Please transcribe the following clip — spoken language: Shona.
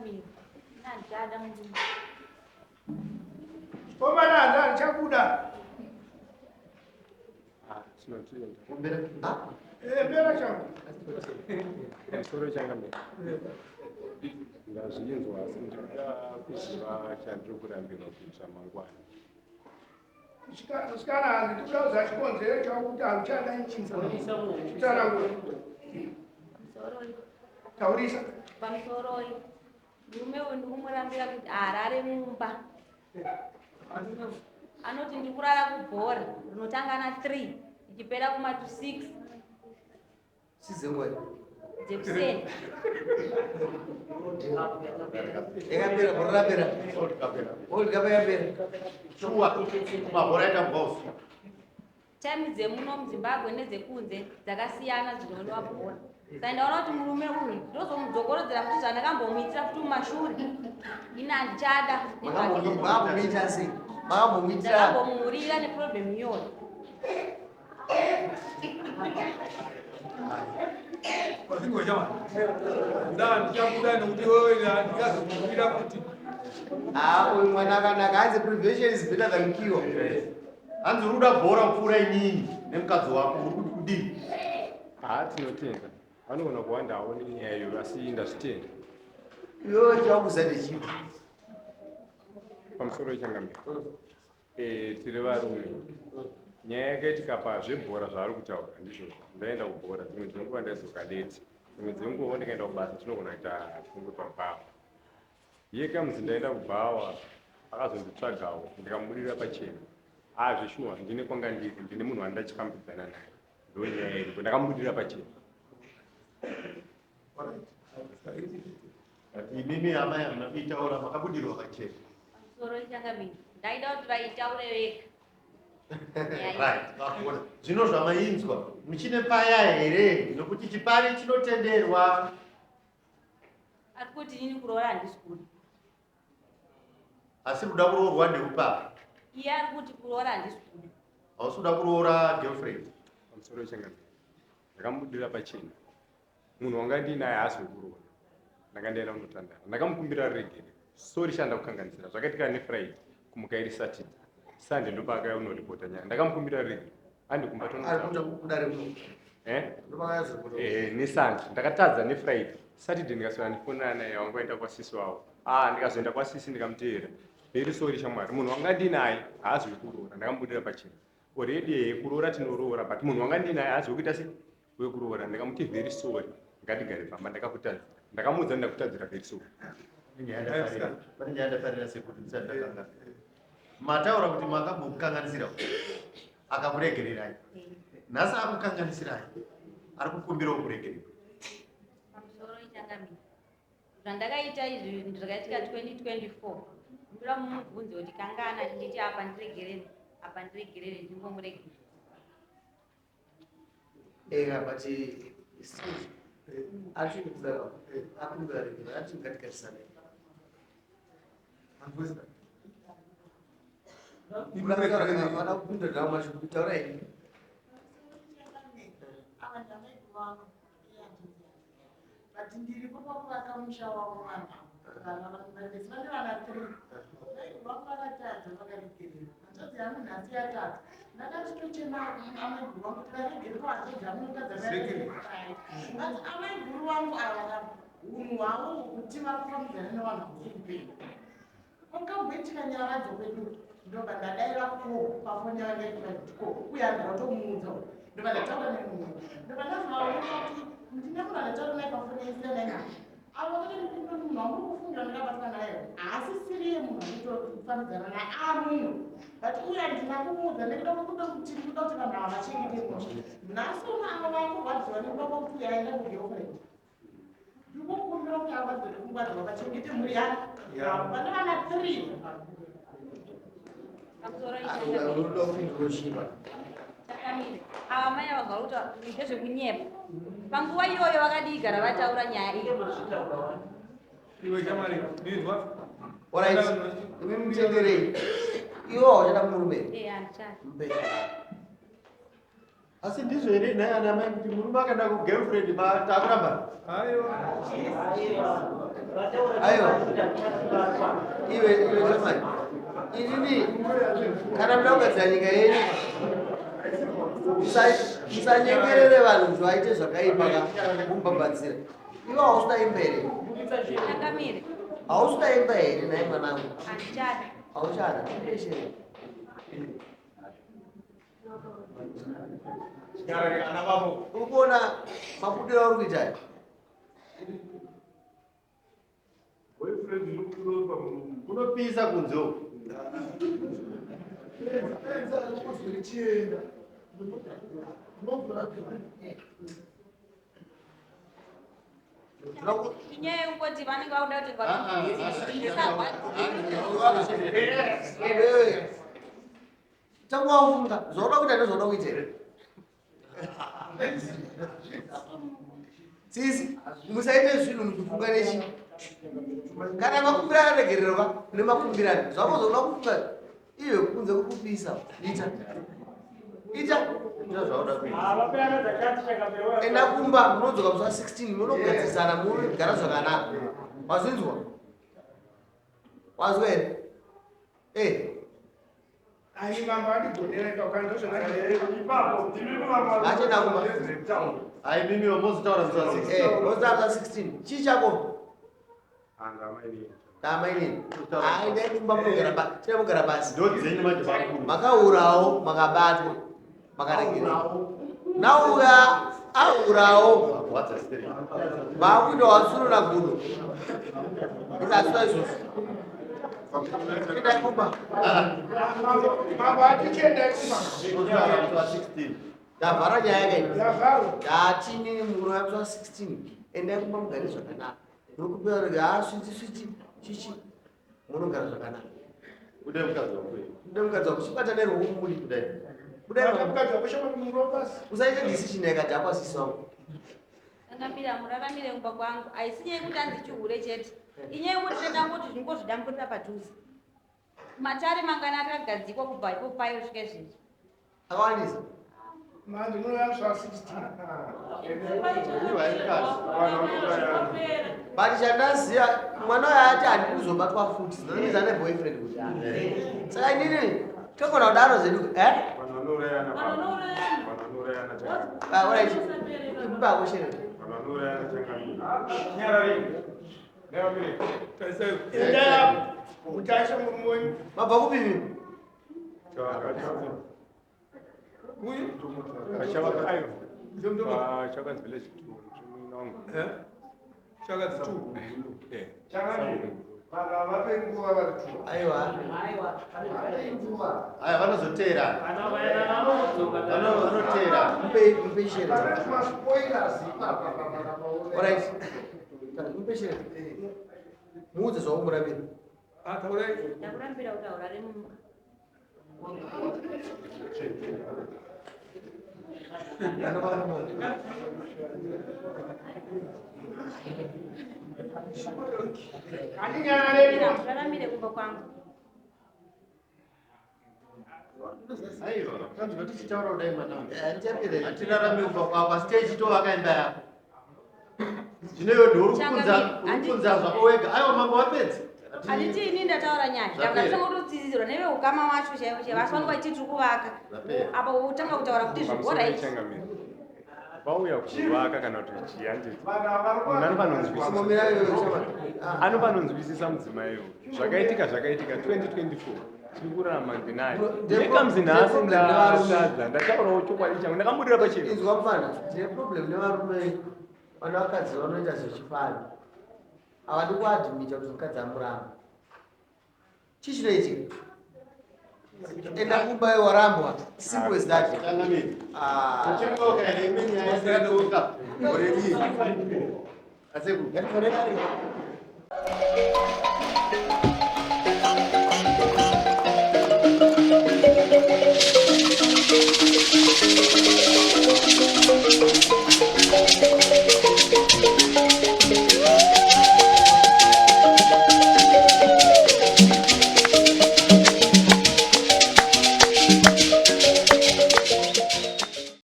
Changamire, handichada murume. Chikomana hanzi handichakuda. Ah, tinotenda. Eh, pera changu. Pamusoro changamire. Ndazvinzwa asi ndinoda kuziva chandiri kurambirwa kuitira mangwana. Musikana hanzi ndikuda kuziva chikonzero chakuti hauchada tsanangura. Pamusoroi. Taurisa. Pamusoroi. Murume uyu ndikumurambira kuti aharare mumba. Anoti ndikurara kubhora rinotanga na 3 ichipera kuma to 6 Sizengwa. dzekuseni. Yakapera, bhora rapera. World Cup yakapera. Shuwa, kumabhora aitambwa usiku. Time dzemuno muZimbabwe nedzekunze dzakasiyana dzinooniwa bhora. Saka ndaona kuti murume uyu ndozomudzokorodzera futi zvandakambomuitira futi mumashure. Ini handichada. Makambomuita sei? Makambomuitira. Ndakambomuhurira neproblem iyoyo. Mazingo chama. Nda ndichabuda nekuti wewe ndikazokumbira kuti Ah, uyu mwana akanaka. Hanzi prevention is better than cure. Hanzi uri kuda bhora kupfuura inini nemukadzi wako uri kuti kudii? Ah, tinotenda. Vanogona kuwandawo nenyaya iyoyo asi ndazvitenda. Iwewe chawakuziva ndechipi? Pamusoro changamire. Eh, tiri varume. Nyaya yakaitika pazvebhora zvaari kutaura ndizvozvo. Ndaenda kubhora dzimwe dzenguva ndaidzoka late. Dzimwe dzenguva ndikaenda kubasa tinogona kuita kunge pabhawa. Iye kamuzi ndaenda kubhawa akazonditsvagawo ndikamubudira pachena. Ah, zveshuwa ndine kwanga ndiri ndine munhu wandachifambidzana naye. Ndonyaya iripo ndakamubudira pachena. But imimi amai hamuna kuitaura makabudirwa pachena. Pamusoro changamire. Ndaida kuti vaitaure vega. Nyaya iyi. Right, vakuona. Zvino zvamainzwa muchine paya here nokuti chipari chinotenderwa. Ari kuti inini kuroora handisi kuda. Asi kuda kuroorwa ndeupapa. Iye ari kuti kuroora handisi kuda. Hausi kuda kuroora girlfriend. Pamusoro changamire. Ndakamubudira pachena. Munhu wanga ndinaye haasi wekuroora. Ndanga ndaenda kunotandara. Ndakamukumbira ruregerero. Sorry sha ndakukanganisira. Zvakaitika neFriday kumuka iri Saturday. Sunday ndopaakauya kunoripota nyaya. Ndakamukumbira ruregerero. Handi kumba Ari tonotaura. kuita kudare kuno. Eh? Ndopakazopota. Eh, neSunday. Ndakatadza neFriday. Saturday ndikaswera ndifonana naye wanga waenda kwasisi wavo. Ah, ndikazoenda kwasisi ndikamuteera. Very sorry shamwari. Munhu wanga ndinaye haasi wekuroora. Ndakamubudira pachena. Already eh, kuroora tinoroora but munhu wanga ndinaye haasi wekuita sei? Wekuroora. Ndikamuti very sorry. Ngatigare pamba ndakakutadzira. Ndakamuudza ndakutadzira very sorry. Pane nyaya ndafarira sekuti ndisati ndakanga. Mataura kuti makambomukanganisira akakuregererai. Nhasi akukanganisirai. Ari kukumbirawo kuregererwa. Pamusoro changamire. Zvandakaita izvi zvakaitika 2024. Ndoda mumubvunze kuti kangana nditi apa ndiregerere, apa ndiregerere ndingomuregerera. Ega but still ari kuda akumbira regerero ati ngatigarisane. Vana kupinda drama kutaura ini. But ndiripo pakuvaka musha wavo vanhu ava. Vana vese vane vana three. Vangu vakatadza vakaregerera. Hanzvadzi yangu nhasi yatadza. Ndakachitochema amaiguru vangu kuti varegerere hanzvadzi yangu notadza varegerera. But amaiguru vangu ava hunhu hwavo hwekuti varikufambidzana nevanhu hausikupenyu. Kwakamboitika nyaradzo kwedu ndobva ndadaira ko pafoni yavo ndaikuva kuti ko uye handina kutomuudza uyu ndobva ndataura nemunhu ndobva ndazovaona kuti ndine munhu andataura naye pafoni yaisina naye avo vakati ndikupe munhu wamuri kufungira ndakabatwa naye haasisiriye munhu anditofambidzana naye amunhu but uye handina kumuudza nekuda kwekuda kuti ndikuda kuti vanhu ava vachengete musha nhasi uno avo vakurwadziwa nekuda kwekuti uye aenda kugirlfriend Ndikukumbira kuti avadzore kungwarirwa vachengete mhuri yake. Vane vana 3. Pamusoro changamire. Unoda kupindura chipa. Changamire. Ava mai ava vakuta ndezvekunyepa. Panguva iyoyo vakadii gara vataura nyaya iyi. Iwe shamwari, ndinzwa. Alright. Imi mutenderei. Iwe hauchada murume. Eh, handichadi. Mpe. Asi ndizvo here nhai ana mai kuti murume akaenda kugirlfriend takuramba? Aiwa. Aiwa. Iwe iwe shamwari. Inini kana muda kugadzira nyika yenyu musanyengerere vanhu kuti vaite zvakaipa ka mubhabhadzira. Iwe hausina imba here? Changamire. Hausina imba here nhai mwanangu? Handichada. Hauchada. Ndeshere. Uri kuona mabudiro auri kuita aya? Kunopisa kunze uku. Inyaya yekungoti vanenge vakuda kuti Wewe. Tanga wafunga zvaunoda kuita ndozvaunoda kuita here? Sisi, musaite zvinhu muchifunga nechi. Kana makumbirana regerero ka nemakumbirana. Zvako zvaunoda kufunga iwe kunze kukupisa. Ita. Ita. Ita zvaunoda kuita. Enda kumba munodzoka musi wa 16 munogadzirisana munogara zvakanaka. Wazvinzwa? Wazwa here? Eh. Ani mambo andigonera ipapo kana Achenda kumba. Ai mimi mozotaura musi wa 16. Eh, mozotaura musi wa 16. Chii chako? Anga mainini. Amainini. Hai, ndai kumba munogara pa, tine mugara pasi. Ndo dzenyu manje bakuru. Makaurawo, makabatwa, makaregerera. Nauya aurawo. What's the story? Vakuita wasuro na gudo. Isaswa izvozvo. Endai kumba. Mambo atichiendai kumba. Mozotaura musi wa 16. Ndavhara nyaya yakaita. Yavharwa. Ndati nini muno musi wa 16. Endai kumba mugare zvakanaka. Muri kupira ha switi switi chichi. Munogara zvakanaka. Kudai mukadzi wako. Kudai mukadzi wako chibata neruoko muri Kudai. Kudai mukadzi wako shoma muropa. Usaite decision yakadhakwa sisi wangu. Changamire muraramire kumba kwangu. Haisi nyaya yekuti anzi chihure chete. Inyaya yekuti tenda kuti zvingozvidamburira padhuze. Matare mangani akagadzikwa kubva ipo payo kusvika izvezvi. Akawandisa. Manje munouya musi wa 16. But chandaziva mwana uyo ati handidi kuzobatwa futi zvinondiza neboyfriend kuti saka inini togona kudaro zvedu eh? Vanhu vanourayana baba. Vanhu vanourayana changamire. Ah, alright. Ipako shere. Vanhu vanourayana changamire. Nyarari. Tarisai. Endai apo. Mutarise murume wenyu. Mabva kupi mimi? Uyu? Kachava ayo. Ndomdoma. Chakadzi village 2 nzvimbo Eh? Chakadzi 2. Eh. Changamire. Vanhu havape nguva vari two. Aiwa. Havapei nguva. Aya vanozoteera. Vanoteera. Mupe mupe shere. Pane tumaspoilers ipapa papa Alright. Mupe shere. Muudze zvaumurambira. Ah, taurai. Ndakurambira kuti haurare mumba. Handinyarare. Muraramire kumba kwangu. Aiwa, tanzwa tichitaura kudai mwana wangu. Handichapera. Hatirarami kubva kwako, asi tichitovaka imba yako. Zvino iwe ndiwe uri kupunza uri kupunza zvako wega. Aiwa mambo wapedza. Handiti ini ndataura nyaya. Zvapera. Ndakatanga kutotsidzirwa neveukama wacho chaivo chaivo. Asi vanenge vachiti tiri kuvaka. Zvapera. Apa wotanga kutaura kuti Pamusoro zvibhora izvi. pechangamire. Vauya kuzovaka kana kuti chihanditi. Vanhu havari Munhu anofanonzwisisa. Simomira iwe shamwari. Ah. Anofanonzwisisa mudzimai uyu. Zvakaitika zvakaitika 2024. Tiri kurarama ndinaye. Ndine Nekamzi nhasi problem nevarume. ndatadza. Ndataurawo chokwadi changu. Ndakambudira pachena. Inzwa mfana, tine problem nevarume vana vakadzi vanoita zvechifambi. Havadi kuadhimita kuti mukadzi amuramba. Chii chinoitika? Enda kumba iwe warambwa. Simple as that. Changamire. Ah. Uchingoka here imwe nyaya yakadoka gore riri. Aseku. Ngatitorerane.